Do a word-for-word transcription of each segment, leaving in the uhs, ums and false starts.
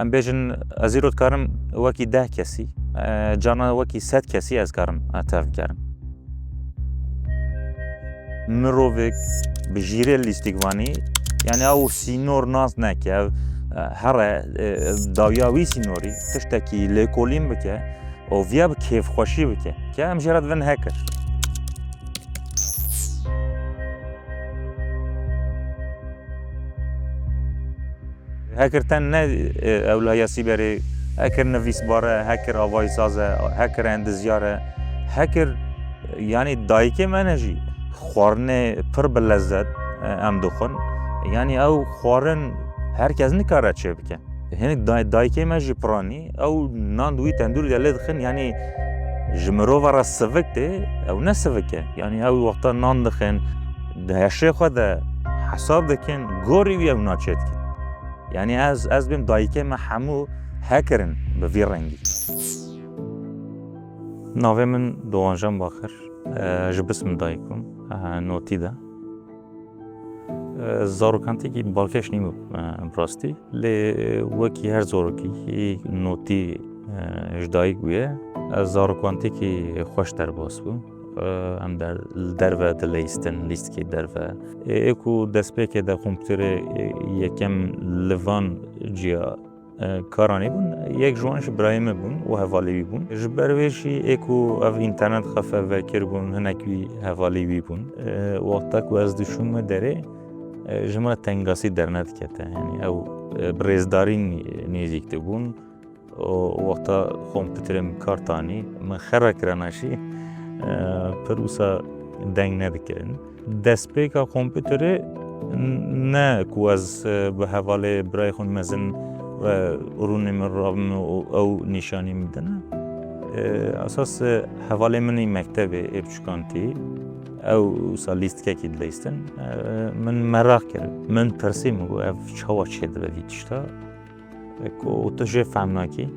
Em bêjin, ez îro dikarim wekî deh kesî, e, carna wekî sed kesî ez karim, e, tev bikerim. Mirovek bi jîrê lîstikvanî, yani ew sînor nas neke, ev, e, here, e, dawiya wî sînorî tiştekî lêkolîn bike û viya bi kêfxweşî bike. Ke em jê re divin hacker. Hacker ten ne, e, ewlahiya sîberê, hacker nivîsbar e, hacker avayîsaz e, hacker endizyar e, hacker, yani dayikê me ne jî xwarinê pir bi lezzet, e, em dixwin. Yani ew xwarin her kes nikare çê bike. Hinek day-, dayikê me jî piranî, ew nan di wî tendûrî de lê dixin, yanî ji mirova re sivik tê, ew ne sivik e. Yanî ew wexta nan dixin, di heşê xwe de hesab dikin, gorî wî ew naçê dikin. Yanî ez, ez bêm dayikê me hemû hekirin bi vî rengî. Navê min Doğancan Baxir, e, ji Bism dayik bûm, e, notî de. E, zarokantikî balkêş nîbû, e, bi rastî. Lê wekî her zarokî notî, e, ji dayik bûye. Ez zarokantikî xweş derbas bû. E, em der-, li derve dileyistin, lîstikê derve. Ê, ê ku destpêkê de kompûterê, e, yekem li van ciya e, karanî bûn. Yek ji wan ji birayê min bûn û hevalê wî bûn. Ji ber wê jî ê ku ev înternet xefe vekir bûn, hinek wî hevalê wî bûn. E, wexta ku ez dişûme derê, e, ji min re tengasî dernedikete. Yanî ew, e, bi rêzdarî nê-, nêzîk dibûn. Û wexta kompûterê min kar tanî, min xera kirana jî, e, pir wisa deng nedikirin. Destpêka kompûterê ne ku ez, e, bi hevalê birayê xwe mezin ve rûnê min rabim û ew nîşanî min dine. E, esas, e, hevalê min ê mektebê ê biçûkantî, ew wisa lîstikekî dileyistin. E, min meraq kir. Min pirsî, min got, ev çawa çêdibe vî tişta? Ku tu jê fehm nakî,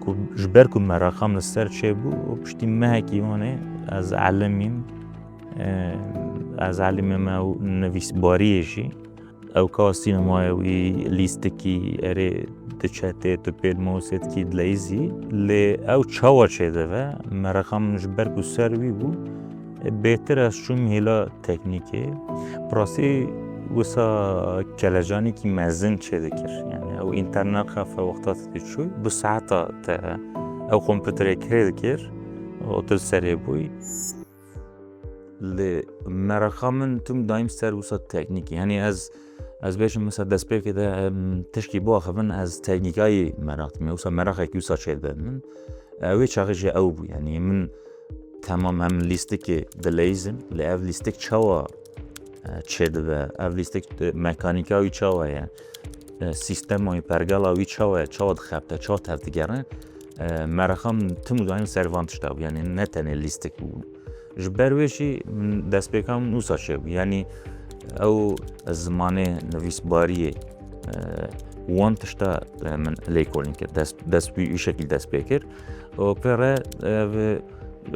ku ji ber ku mereqam li ser çêbû û piştî mehekî wanê ez elimîm, e, ez elimîme û nivîsbariyê jî. Ew ka sînemayê wî lîstikî erê diçe tê, tu pêl mosêtkî dileyîzî. Lê ew çawa çêdibe? Mereqam ji ber ku ser wî bû, bêtir ez çûm hêla teknîkê. Bi rastî wisa kelecanîkî mezin çêdikir. Yani ew înternet xefe wexta tu diçû, bi saeta te ew kompûterê kirê dikir û tu li serê bûyî. Lê mereqa min tim daîm ser wisa teknîkê. Yani ez, ez bêjim mesela destpêkê de, em, tişkî biaxivin, ez teknîkayê meraq dikim. Wisa meraqekî wisa çêdibe min. E, wê çaxê jî ew bû. Yani min temam em lîstikê dileyîzin, lê ev lîstik çawa, e, çêdibe, ev lîstik, e, mekanîka wî çawa ye, e, sîstema wî, pergala wî çawa ye, çawa dixebite, çawa tevdigere, e, mereqa min tim û daîm ser van tişta bû, yani ne tenê lîstik bû. Ji ber wê jî min destpêka min wisa çêbû, yani ew zimanê nivîsbariyê, e, wan tişta, e, min lêkolîn kir, dest, dest wî şekil dest pê kir. û pê re, e, ev,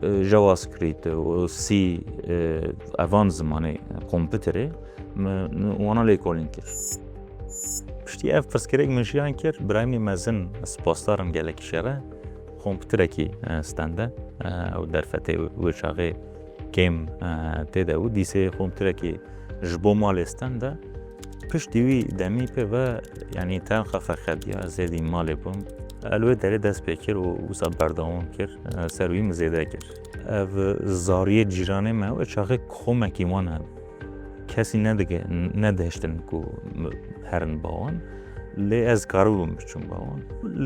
e, JavaScript û C, e, evan zimanê kompûterê min wana lêkolîn kir. Piştî ev pirsgirêk min jiyan kir, birayê min mezin, spasdar im gelekî jê re, kompûterekî, e, stende, e, ew derfetê wê çaxê kêm, e, tê de bû. Dîsê kompûterekî ji bo malê stende. Piştî wî demî pê ve, yanî internet xefe xediya, ez êdî malê bûm. Li wê derê dest pê kir û wisa berdewam kir, ser wî min zêde kir. Ev zariyê cîranê me, wê çaxê komekî wan hebû. Kesî nedige-, nedihiştin ku herin ba wan. Lê ez karibûm biçûm ba wan.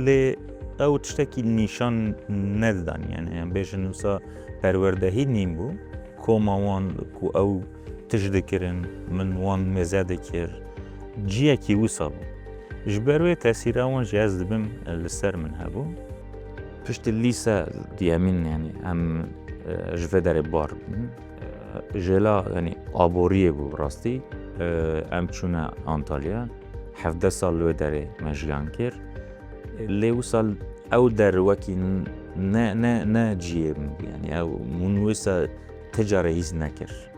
Lê ew tiştekî nîşan nedidan, yanî em bêjin wisa perwerdehî nîn bû. Koma wan ku ew tişt dikirin, min wan mêze dikir. Ciyekî wisa bû. Ji ber wê tesîra wan jî ez dibim li ser min hebû. Piştî lîse duyemîn, yanî em, e, ji vê derê bar bûn. E, jêla, yanî aboriyê bû bi rastî. E, em çûne Antalya. Hevdeh sal li wê derê me jiyan kir. Lê wisa ew der wekî ne, ne, ne ciyê min bû. Yanî ew min wisa ti carê hîs nekir.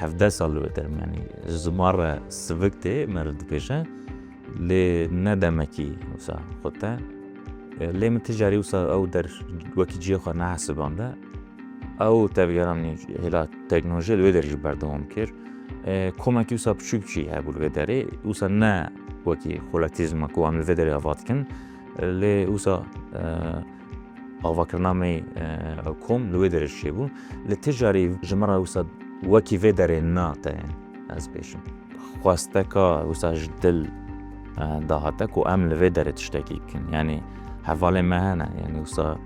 Hevdeh sal li wê der, yanî ji ziman re sivik tê, meriv dibêje. Lê ne demekî wisa xute. E, lê min ti carî wisa ew der wekî cihê xwe nehesibande. Ew tevgera min hêla teknolojiyê li wê derê jî berdewam kir. E, komekî wisa piçûk piçûk hebû li vê derê. Wisa ne wekî kolektîvizma ku em li vê derê ava dikin. E, lê wisa, e, avakirina me, e, kom li wê derê çêbû. Li ti carî ji min re wisa wekî vê derê nate, ez bêjim. Xwesteka wisa ji dil, e, dahate ku em li vê derê tiştekî bikin. Yanî hevalê me hene, yanî wisa,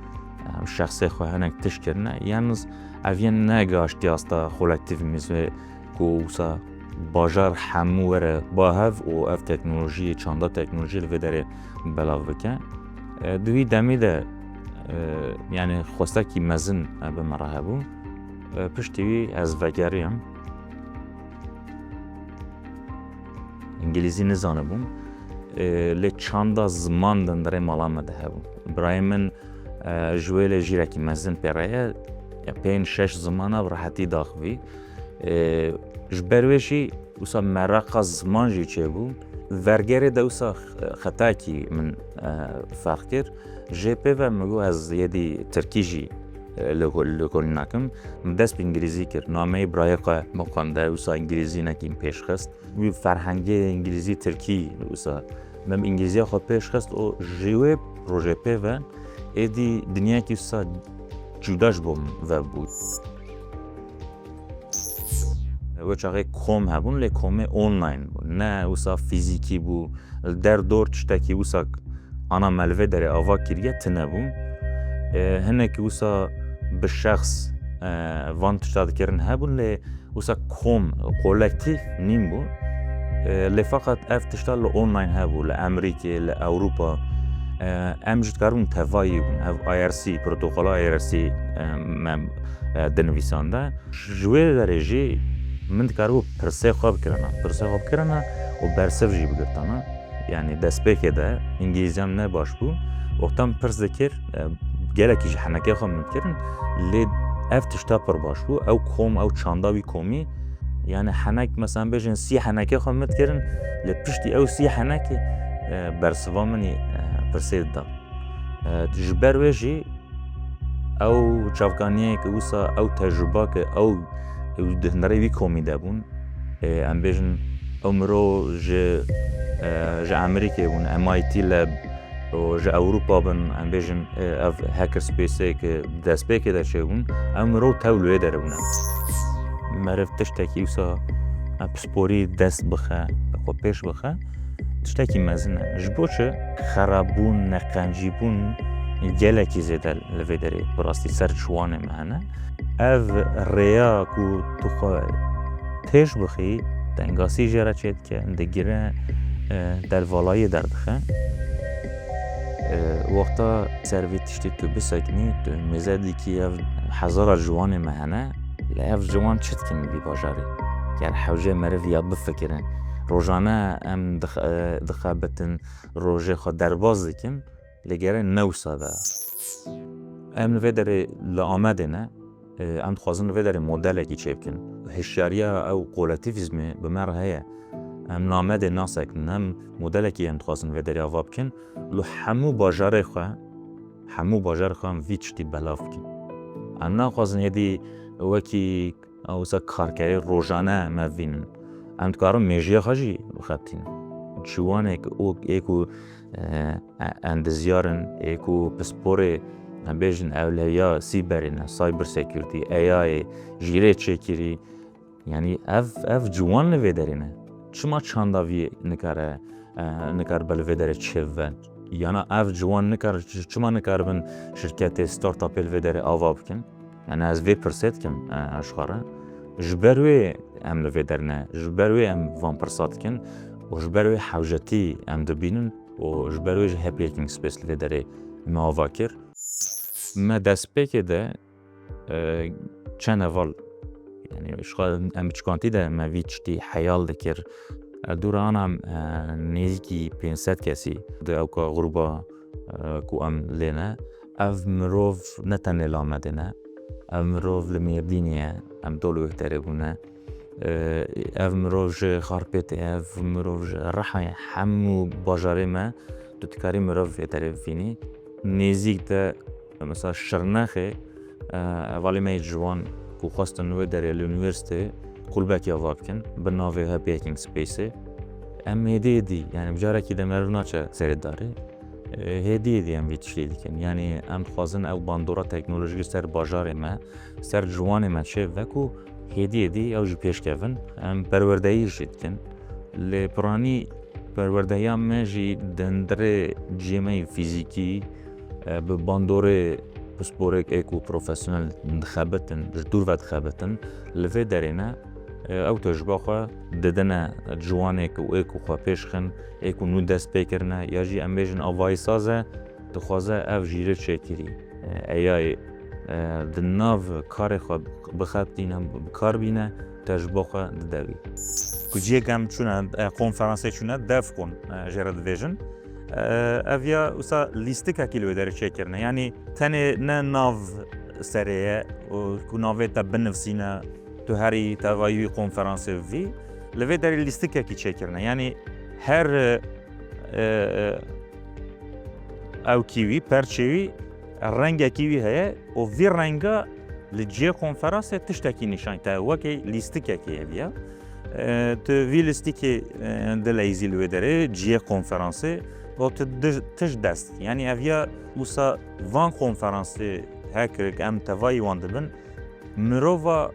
e, şexsê xwe hinek tişt kirine. Yalnız ev yên negaştiye asta kolektîvîzmê ku wisa bajar hemû were ba hev û ev teknolojiyê, çanda teknolojiyê li vê derê belav bike. E, di wî demê de, e, yanî xwestekî mezin, e, bi me re hebû. E, piştî wî ez vegeriyam. Îngilîzî nizanibûm. E, lê çanda ziman di hundirê mala me de hebû. Birayê min, e, ji wê lê jîrekî mezin pê re ye. Pênc şeş zimana bi rehetî daxivî. E, ji ber wê jî wisa meraqa ziman jî çêbû. Vergerê de wisa xetakî min, e, ferq kir. Jê pê ve min got ez yêdî tirkî jî, e, li, li kolî nakim. Min dest bi îngilîzî kir. Nameyê birayê xwe min xwende, wisa îngilîzî nekî min pêş xist. Wî ferhengê îngilîzî, tirkî wisa min bi îngilîziya xwe pêş xist û ji wê rojê pê ve êdî dinyayekî wisa cuda ji bo min vebû. Wê çaxê kom hebûn, lê komê online bû. Ne wisa fîzîkî bû. Li der dor tiştekî wisa ana me li vê derê ava kiriye tune bû. E, hinek wisa bi şexs, e, van tişta dikirin hebûn, lê wisa kom, kolektîf nîn bû. E, lê feqet ev tişta li online hebû, li Amerîkê, li Ewropa. E, em jî dikaribûn tevayî bûn. Ev I R C, protokola I R C, e, me, e, dinivîsande. Ji wê derê jî min dikaribû pirsê xwe bikirina. Pirsê xwe bikirina û bersiv jî bigirtana. Yanî destpêkê de îngilîziyam ne baş bû. Wexta min pirs dikir, e, gelekî ji henekê xwe min dikirin. Lê ev tişta pir baş bû. Ew kom, ew çanda wî komî. Yanî henek, mesela bêjin sî henekê xwe min dikirin. Lê piştî ew sî henekê, e, bersiva min î, e, pirsê dida. E, ji ber wê jî ew çavkaniyê ku wisa ew tecrûba ku ew, ew di hundirê wî komî de bûn, e, em bêjin ew mirov ji, e, ji Amerîkê bûn, M I T Lab, û ji Ewropa bin, em bêjin, e, ev hackerspace ku di destpêkê de çêbûn, ew mirov tew li wê derê bûne. Meriv tiştekî wisa, e, pisporî dest bixe, xwe pêş bixe. Tiştekî mezin e. Ji bo çi? Xerabûn, neqencîbûn gelekî zêde li vê derê bi rastî ser ciwanê me hene. Ev rêya ku tu xwe pêş bixî, tengasî jê re çêdike, digire, e, delvalayê derdixe. E, wexta ser vê tiştê tu bisekinî, tu mêze dikî ev hezara ciwanê me hene. Lê ev ciwan çi dikin vî bajarê? Ger hewce meriv ya bifikirin. Rojane em dix-, e, dixebitin, rojê xwe derbas dikin, lê gere ne wisa be. Em li vê derê li Amedê ne, e, em dixwazin li vê derê modelekî çêbikin. Hişyariya ew kolektîvîzmê bi me re heye. Em li Amedê nasekin, em modelekî em dixwazin vê derê ava bikin. Li hemû bajarê xwe, hemû bajarê xwe em vî tiştî belav bikin. Em naxwazin êdî wekî Ew wisa karkerê rojane me vînin. Em dikarin mêjiya xwe jî bixebitînin. Ciwanek û ê ku, e, e, endizyar in, ê ku pisporê, em bêjin ewlehiya sîberê ne, cyber security, A I, jîrê çêkirî. Yanî ev, ev ciwan li vê derê ne. Çima çanda vî nikare, e, nikaribe li vê derê çêbibe? Yana ev ciwan nikar, çima nikaribin şirketê, startupê li vê derê ava bikin? Yani ez vê pirsê dikim, e, ji xwe re. Ji ber wê em li vê der ne, ji ber wê em van pirsa dikin û ji ber wê hewcetî em dibînin û ji ber wê jî Happy Hacking Space li vê derê me ava kir. Me destpêkê de, e, çend heval, yani ji xwe em biçikantî de me vî tiştî heyal dikir. E, dûra ana, e, nêzîkî pênc sed kesî di ewka gruba, e, ku em lê ne. Ev mirov ne tenê li Amedê ne. Ev mirov li Mêrdînê ye. Em dol wê terê bûne. Ev mirov ji Xarpêtê, ev mirov ji Rihayê, hemû bajarê me, tu dikarî mirov vê derê bibînî. Nêzîk de, mesela Şirnexê, hevalê me yê ciwan ku xwestin wê derê li unîversîteyê kulbekî ava bikin, bi navê Happy Hacking Space-ê. Em hêdî hêdî, yani bi carekî de meriv naçe serê darê. Hêdî hêdî em vê tiştê dikin. Yani em dixwazin ew bandora teknolojîk ser bajarê me, ser ciwanê me çêbibe ku hêdî hêdî ew jî pêş kevin. Em perwerdeyî jî dikin. Lê piranî perwerdehiya me jî di hundirê cihê me yê fîzîkî, e, bi bandorê pisporêk ê ku profesyonel dixebitin, ji dûr ve dixebitin, li vê derê ne, e, ew tecrûba xwe didine ciwanê ku ê ku xwe pêş xin, ê ku nû dest pê kirine, ya jî em bêjin avayî saz e, dixwaze ev jîrê çêkirî, e, A I, e, di nav karê xwe bixebitîne, bi kar bîne, tecrûba xwe dide wî. Ku cihêk em çûne, e, konferansê çûne, DevCon, e, jê re dibêjin. E, ev ya wisa lîstikekî li wê derê çêkirine. Yanî tenê ne nav serê ye û ku navê te binivsîne, tu herî tevayî wî konferansê bivî. Li vê derê lîstikekî çêkirine. Yanî her, e, e, e, ewkî wî, perçê wî, rengekî wî heye û vî renga li cihê konferansê tiştekî nîşan te, wekî lîstikekê ev ya. E, tu vî lîstikê, e, dileyzî li wê derê cihê konferansê û tu di-, tişt dest. Yanî ev ya wisa van konferansê hekirek em tevayî wan dibin. Mirova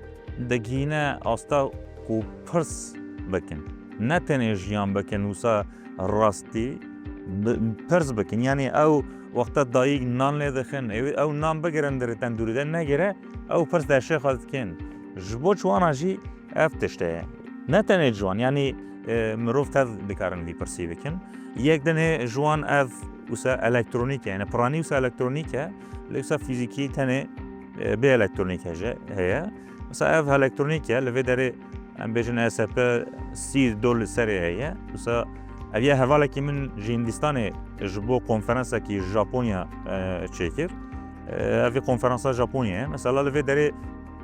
digihîne asta ku pirs bikin. Ne tenê jiyan bikin wisa rastî bi-, pirs bikin. Yanî ew wexta dayik nan lê dixin, ew, ew nan bigirin di tendûrê de negire, ew pirs deşê xwe dikin. Ji bo çiwana jî ev tişt heye. Ne tenê ciwan, yanî, e, mirov tev dikarin vî pirsî bikin. Yek din hê ji wan ev wisa elektronîk e, yani piranî wisa elektronîk e, lê wisa fîzîkî tenê, e, bê elektronîk heye. Mesela ev elektronîk e, li vê derê em bêjin E S P sî do li serê heye. Wisa ev ya hevalekî min ji Hindistanê ji bo konferansekî Japonya, e, çêkir. E, ev ê konferansa Japonyayê. Mesela li vê derê,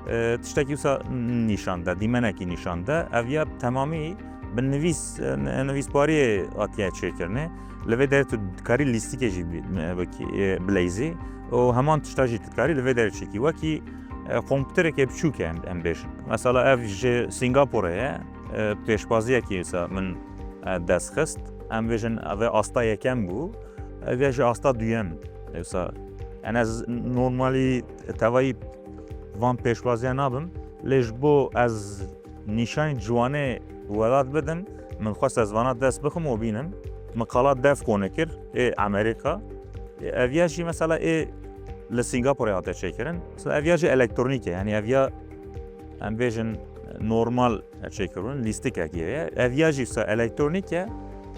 e, tiştekî wisa nîşan de, dîmenekî nîşan de. Ev ya temamî bi nivîs, e, nivîsbariyê hatiye çêkirinê. Li vê derê tu dikarî lîstikê jî bi-, bikî-, e, bileyzî û heman tişta jî tu dikarî li vê derê çêkî. Wekî, e, kompûterekê biçûk e em, em bêjin. Mesela ev ji Singapore ye, e, pêşbaziyekî wisa min, e, dest xist. Em bêjin ev ê asta yekem bû, ev ya jî asta duyem. Wisa, yani ez normalî tevayî van pêşbaziya nabim, lê ji bo ez nîşanî ciwanê welat bidim, min xwest ez vana dest bixim û bînim. Min qala DevCon kir, ê Amerîka. Ê, ev ya jî mesela ê li Singapore hate çêkirin. Mesela ev ya jî elektronîk e, yani ev ya em bêjin normal çêkirin, lîstikekî ye. Ev ya jî wisa elektronîk e,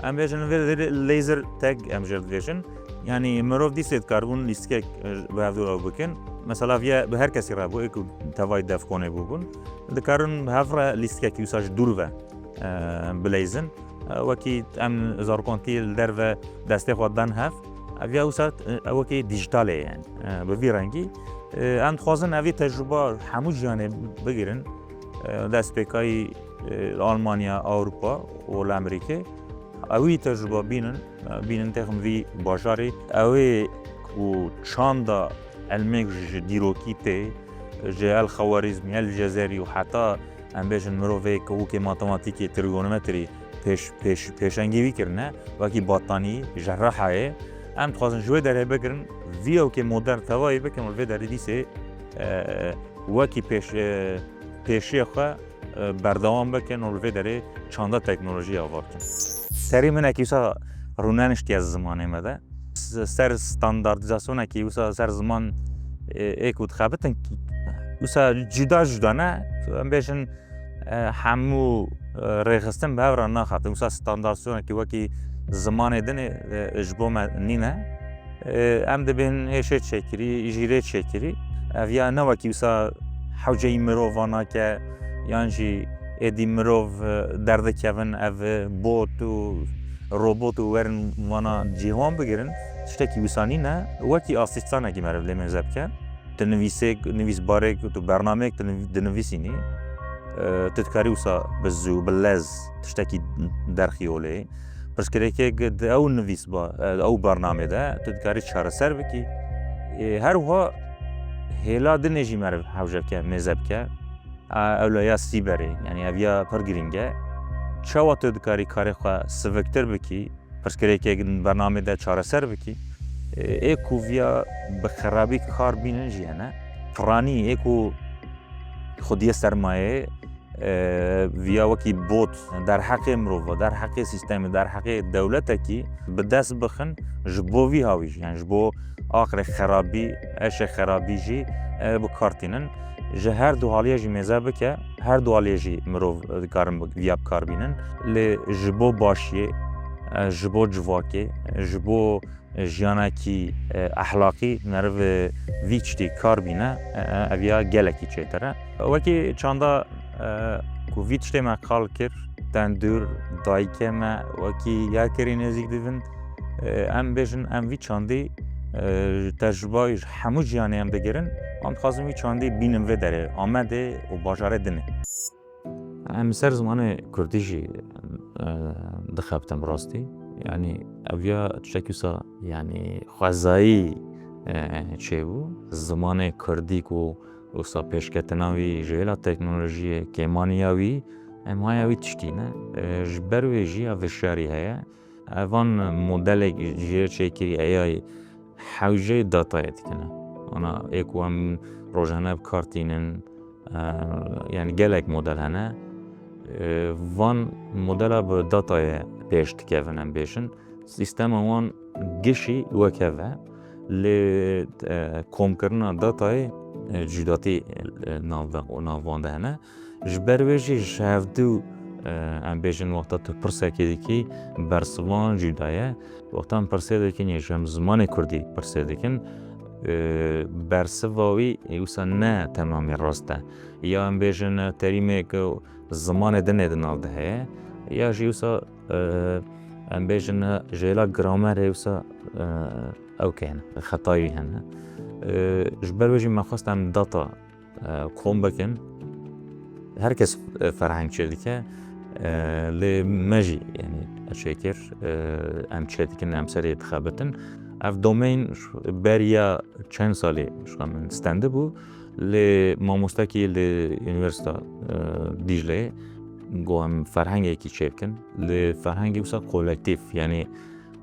em bêjin vê derê laser tag em jê dibêjin. Yani mirov dîsê dikaribûn lîstikek, e, bi hevdû ew bikin. Mesela ev ya bi her kesî re bû, ê ku tevayî DevConê bûbûn. Dikarin bi hev re lîstikekî wisa ji dûr ve, e, bileyzin. E, wekî em zarokantî li derve destê xwe dan hev. Ev ya wisa, e, wekî dîjîtal e yani. E, bi vî rengî. E, em dixwazin evî tecrûba hemû jiyanê bigirin. E, destpêkayî, e, li Almanya, Ewropa û li Amerîkê. Ewî tecrûba bînin, e, bînin têxin vî bajarî. Ew ê ku çanda elmêk ji dîrokî tê, ji El Xewarîzmî, El Cezerî û heta em bêjin mirovê ku wekî matematîkê, trigonometrî pêş-, pêş-, pêşengî wî kirine, wekî Batanî ji Rihayê. Em dixwazin ji wê derê bigirin, vî ewkê modern tevayî bikin û li vê derê dîsê, e, wekî pêş-, e, pêşiyê xwe, e, berdewam bikin û li vê derê çanda teknolojiyê ava bikin. Serî min ekî wisa rûneniştiye zimanê me de. S-, ser standartîzasyonekî wisa ser ziman, e, ê ku dixebitin, wisa cuda cuda ne, em bêjin, e, hemû, e, rêxistin bi hev re naxatin. Wisa standartîzasyonekî wekî zimanê din ê, e, ji bo me nîne. E, em dibên hêşê çêkirî, jîrê çêkirî. Ev ya ne wekî wisa hewceyî mirova nake, yan jî êdî mirov, e, derdikevin, ev, e, bot û robot û werin vana cihê wan bigirin. Tiştekî wisa nîne. Wekî asîstanekî meriv lê mêze bike. Tu nivîsêk, nivîsbarêk, tu bernameyek tu niv-, dinivîsînî. E, tu dikarî wisa bi zû, bi lez tiştekî derxî holê. Pirsgirêkê di ew nivîsba, e, ew bernamê de tu dikarî çareser bikî. E, her wiha hêla dinê jî meriv hewce bike, mêze bike. E, ewleya sîberê, yanî ev ya pir girîng e. Çawa tu dikarî karê xwe siviktir bikî? Pirsgirêkê bernamê de çareser bikî. E, ê ku viya bi xerabî kar bînin jî hene. Piranî ê ku xwediyê sermayeyê, e, viya wekî bot derheqê mirova, derheqê sîstemê, derheqê dewletekî bi dest bixin, ji bo vî hawî jî, yani ji bo axirê xerabî, eşê xerabî jî, e, bi kar tînin. Ji her du aliyê jî mêze bike, her du aliyê jî mirov, e, dikarin bi-, viya bi kar bînin. Lê ji bo başiyê, e, ji bo civakê, e, ji bo jiyanekî, e, ehlaqî meriv vî tiştî kar bîne, e, e, ev ya gelekî çêtir e. Wekî çanda, e, ku vî tiştê me qal kir, tendûr, dayikê me wekî ya kirî nêzîk dibin, e, em bêjin, em vî çandî, e, ji tecrûba ji hemû jiyanê em digirin, em dixwazin vî çandî bînin vê derê, Amedê û bajarê dinê. Em ser zimanê kurdî jî, e, dixebitin bi rastî. Yanî ev ya tiştekî wisa, yanî xwezayî, e, çêbû. Zimanê kurdî ku wisa pêşketina wî ji hêla teknolojiyê, kêmaniya wî, em haya wî tiştî ne. E, ji ber wê jî ev vişyarî heye. Evan modelek jê çêkirî A I hewceyê datayê dikine. Ana ê ku em rojane bi kar tînin, e, yani gelek model hene. E, van modela bi datayê pêş dikevin, em bêjin. Sîstema wan gişî wek hev e. Lê, e, komkirina datayê, e, cudatî, e, nav, nav wan de hene. Ji ber wê jî ji hevdu, e, em bêjin wexta tu pirsekê dikî, bersivan cuda ye. Wexta em pirsê dikin, yê ji em zimanê kurdî pirsê dikin, e, bersiva wî, e, wisa ne temamî rast e. Ya em bêjin, e, terîmê ku zimanê dinê di nav de heye, ya jî wisa, e, em bêjin, e, ji hêla gramerê wisa, e, ew ke hene, xetayî hene. E, ji ber wê jî me xwest em data e, kom bikin. Her kes, e, ferheng çêdike, e, lê me jî, yani, çêkir, e, em çêdikin, em serê dixebitin. Ev domain beriya çend salî ji xwe min stendibû, lê mamostekî li Unîversîta, e, Dîcleyê got em ferhengekî çêbikin. Lê ferhengê wisa kolektîf, yani,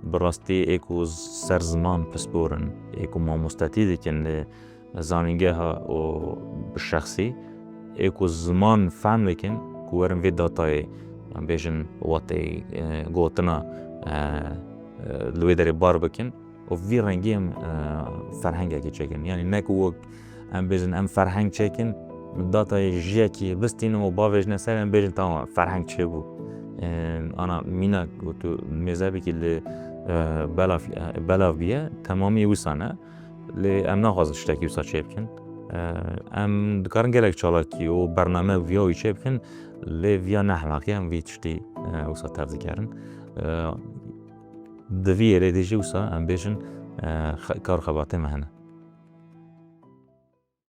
bi rastî ê ku ser ziman pispor in, ê ku mamostetî dikin li zanîngeha û bi şexsî, ê ku ziman fehm dikin, ku werin vê datayê, em bêjin, wateyê, e, gotina, e, e, li wê derê bar bikin û vî rengî em, e, ferhengekî çêkin. Yanî ne ku wek em bêjin, em ferheng çêkin, datayê ji yekî bistînin û bavêjine ser, em bêjin, tamam, ferheng çêbû. E, ana mîna ku tu mêze bikî li, e, belav, e, belav bûye, temamî wisa ne. Lê em naxwazin tiştekî wisa çêbikin. E, em dikarin gelek çalakî û bername viya wî çêbikin, lê viya nehlaqî em vî tiştî, e, wisa tev dikerin. E, di vî êrê de jî wisa em bêjin, e, xe-, kar xebatê me hene.